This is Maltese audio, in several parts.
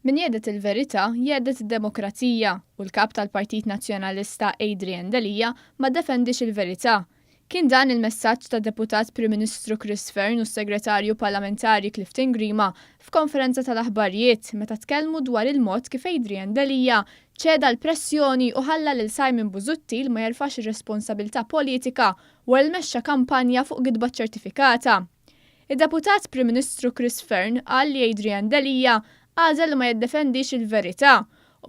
Min jgħedded il-verità, jgħedded id-demokrazija u l-Kap tal-Partit Nazzjonalista Adrian Delia ma ddefendiex il-verità. Kien dan il-messaġġ tad-Deputat Prim Ministru Chris Fearne u s-Segretarju Parlamentari Clifton Grima f'konferenza tal-aħbarijiet meta tkellmu dwar il-mod kif Adrian Delia ċeda l-pressjoni u ħalla lil Simon Busuttil ma jerfax ir-responsabilità politika wara li mexxa kampanja fuq gidba ċċertifikata. Id-Deputat Prim Ministru Chris Fearne qal li Adrian Delia għażel li ma jiddefendix il-verità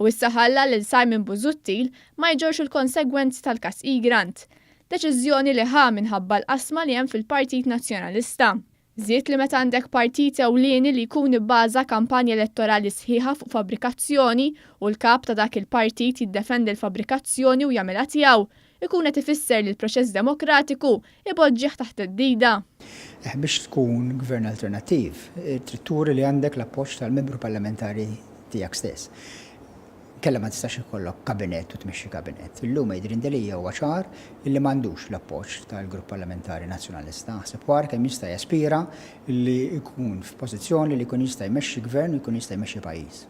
u issa ħalla lil Simon Busuttil ma jġorrx il-konsegwenzi tal-każ Egrant. Deċiżjoni li ħa minħabba l-qasma li hemm fil-Partit Nazzjonalista. Żied li meta għandek partit ewlieni li jkun ibbaża kampanja elettorali sħiħa fuq fabbrikazzjoni u l-kap ta' dak il-partit jiddefendi l-fabbrikazzjoni u jagħmilha tiegħu, ikun qed ifisser li l-proċess demokratiku ipoġġih taħt theddida. Eh, biex tkun gvern alternattiv, trid turi li għandek l-appoġġ tal-membru parlamentari tiegħek stess. Kella ma tistax ikollok kabinett u tmexxi kabinett. Illum Adrian Delia huwa ċar illi m'għandux l-appoġġ tal-Grupp Parlamentari Nazzjonalista. Aħseb wara kemm jista' jaspira li jkun f'pożizzjoni li jkun jista' jmexxi gvern u jkun jista' jmexxi pajjiż.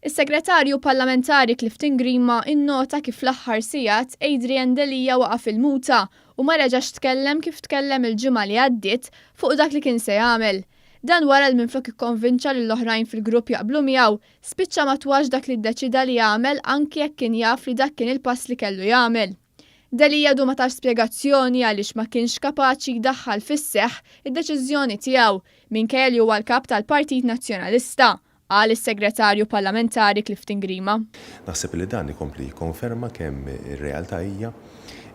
Is-Segretarju Parlamentari Clifton Grima innota kif fl-aħħar sigħat Adrian Delia waqa' fil-muta u ma reġax tkellem kif tkellem il-ġimgħa li għaddiet fuq dak li kien se jagħmel. Dan wara li minflok ikkonvinċa lill-oħrajn fil-grupp jaqblu miegħu, spiċċa ma twax dak li ddeċieda li jagħmel anki jekk kien jaf li dak kien il-pass li kellu jagħmel. Delia għadu ma tax spjegazzjoni għaliex ma kienx kapaċi jdaħħal fis-seħħ id-deċiżjoni tiegħu minkejja li huwa l-Kap tal-Partit Nazzjonalista, qal is-Segretarju Parlamentari Clifton Grima. Naħseb li dan ikompli jikkonferma kemm ir-realtà hija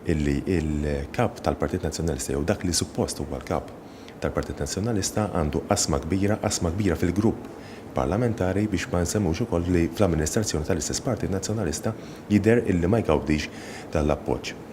illi l-Kap tal-Partit Nazzjonalista jew dak li suppost huwa l-Kap tal-Partit Nazzjonalista għandu qasma kbira, qasma kbira fil-grupp parlamentari biex ma nsemmux ukoll li fl-amministrazzjoni tal-istess Partit Nazzjonalista jidher illi ma jgawdix dan l-appoġġ.